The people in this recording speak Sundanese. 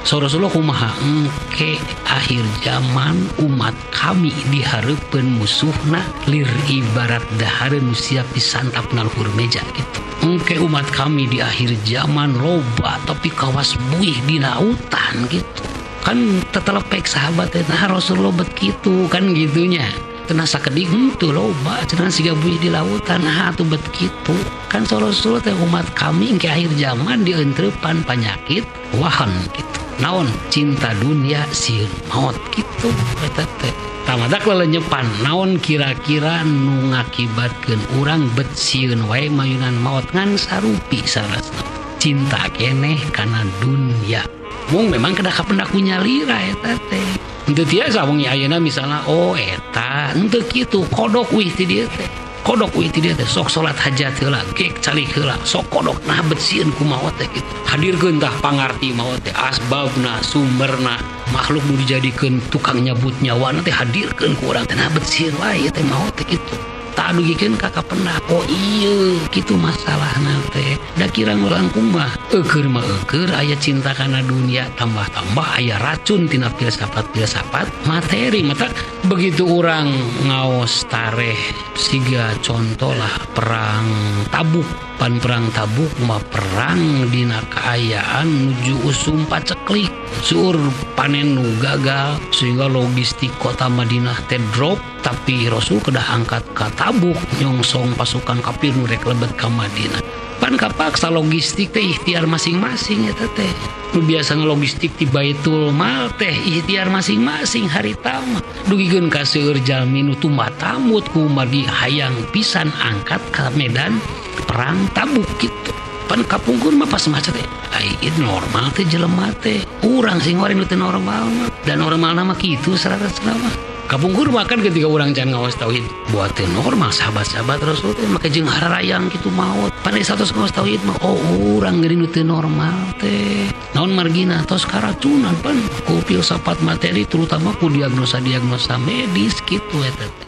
So Rasulullah kumaha? Engke akhir zaman umat kami dihareupeun musuhna lir ibarat dahareun nu siap disantap na luhur meja gitu. Engke umat kami di akhir zaman loba tapi kawas buih di lautan gitu. Kan tetelepek sahabat teh, nah Rasulullah bet kitu kan gitunya. Cenah sakedik henteu loba, cenah siga buih di lautan, nah atuh bet kitu. Kan Rasulullah teh umat kami engke akhir zaman dieunteupan penyakit wahan gitu. Naon cinta dunia sieun maot gitu eta teh. Tamadak lelenyepan naon kira-kira nu ngakibatkeun urang bet sieun wae mayunan maot ngan sarupi sarasna. Cinta keneh kana dunia. Mung memang kedah kapendak ku nyalira eta teh. Henteu tiasa wengi ayeuna misalna oh eta henteu kitu kodok wih ti dieu teh. Kodok wih ti dieu teh sok salat hajat heula, gek calik heula, sok kodok nah bet sieun ku maot teh kitu. Hadirkeun tah pangarti maot teh, asbabna, sumberna, makhluk nu dijadikeun tukang nyabut nyawana teh hadirkeun ku urang teh nah bet sieun wae teh maot teh kitu. Tak dugikeun ka kapendak. Oh iya kitu masalahna teh. Da kirang langkung mah eueur mah eueur aya cinta kana dunia tambah-tambah aya racun tina filsafat-filsafat materi. Mata begitu urang ngaos tareh siga contoh lah perang Tabuk. Pan perang Tabuk mah perang dina kaayaan nuju usum paceklik. Seueur panen nu gagal sehingga logistik kota Madinah teh drop, tapi Rasul kedah angkat ka Tabuk nyongsong pasukan kafir nu rek lebet ka Madinah. Pan kapaksa logistik teh ikhtiar masing-masing eta teh. Nu biasana logistik ti Baitul Mal teh ikhtiar masing-masing harita mah. Dugikeun ka seueur jalmi nu tumbatamut ku margi hayang pisan angkat ka medan perang Tabuk gitu. Pan kapungkur mah pas maca teh ai normal teh jelema teh. Urang sing goreng nu teu normal mah. Dan normalna mah kitu 100 mah. Kapungkur mah kan ketika urang can ngaos tauhid buat teh normal sahabat-sahabat Rasul teh make jeung hararayang kitu maot. Pan 100 ngaos tauhid mah oh urang geuning nu teu normal teh. Naon margina tos karacunan pan ku filsafat materi terutama ku diagnosa-diagnosa medis kitu eta teh.